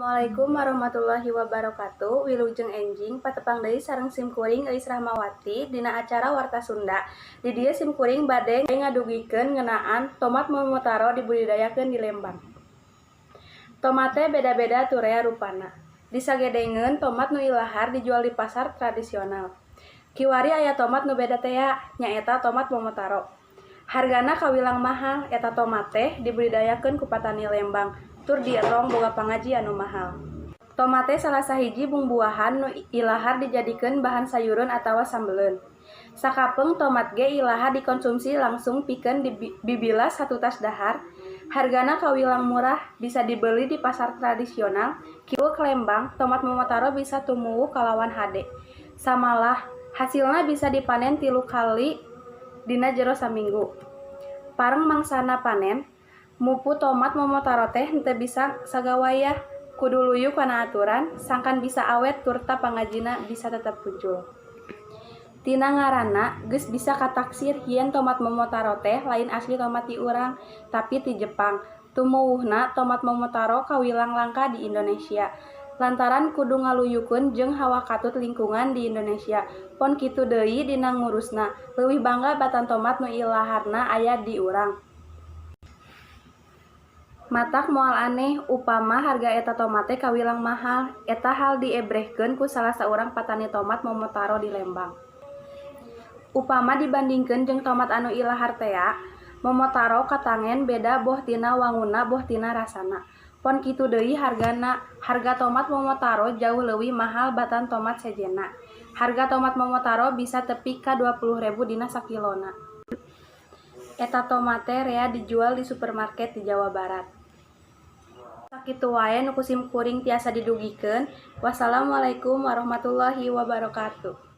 Assalamualaikum warahmatullahi wabarakatuh. Wilujeng enjing, patepang deui sareng sim kuring, Euis Rahmawati, dina acara Warta Sunda. Di dieu sim kuring bade ngadugikeun ngeunaan tomat Momotaro dibudidayakeun di Lembang. Tomat teh beda-beda turea rupana. Disagedengeun tomat nu ilahar dijual di pasar tradisional. Kiwari aya tomat nu beda tea, nyaeta tomat Momotaro. Hargana kawilang mahal, eta tomat teh dibudidayakeun ku patani Lembang, tur dierong boga pangaji anu mahal. Tomat teh salah sahiji bungbuahan nu ilahar dijadikeun bahan sayureun atawa sambeleun. Sakapeung tomat ge ilahar dikonsumsi langsung pikeun bibilas satutas dahar. Hargana kawilang murah, bisa dibeli di pasar tradisional. Kiweu Lembang, tomat Momotaro bisa tumuwuh kalawan hade. Samalah hasilna bisa dipanen tilu kali dina jero saminggu. Pareng mangsana panen, mupu tomat Momotaro teh henteu bisa sagawayah, kudu luyu kana aturan sangkan bisa awet turta pangajina bisa tetep muncul. Tina ngaranna geus bisa kataksir yen tomat Momotaro teh lain asli tomat ti urang, tapi ti Jepang. Tumuwuhna tomat Momotaro kawilang langka di Indonesia lantaran kudu ngaluyukeun jeung hawa katut lingkungan di Indonesia. Pon kitu deui dina ngurusna, leuwih bangga batan tomat nu ilaharna aya di urang. Matak moal aneh upama harga eta tomat teh kawilang mahal. Eta hal diebrehkeun ku salah saurang patani tomat Momotaro di Lembang. Upama dibandingkeun jeung tomat anu ilahar tea, Momotaro katangen beda boh tina wangunna boh tina rasana. Pon kitu deui hargana, harga tomat Momotaro jauh leuwih mahal batan tomat sejenna. Harga tomat Momotaro bisa tepi ka 20.000 dina sakilona. Eta tomat teh rea dijual di supermarket di Jawa Barat. Sakitu wae nu ku sim kuring tiasa didugikeun. Wassalamualaikum warahmatullahi wabarakatuh.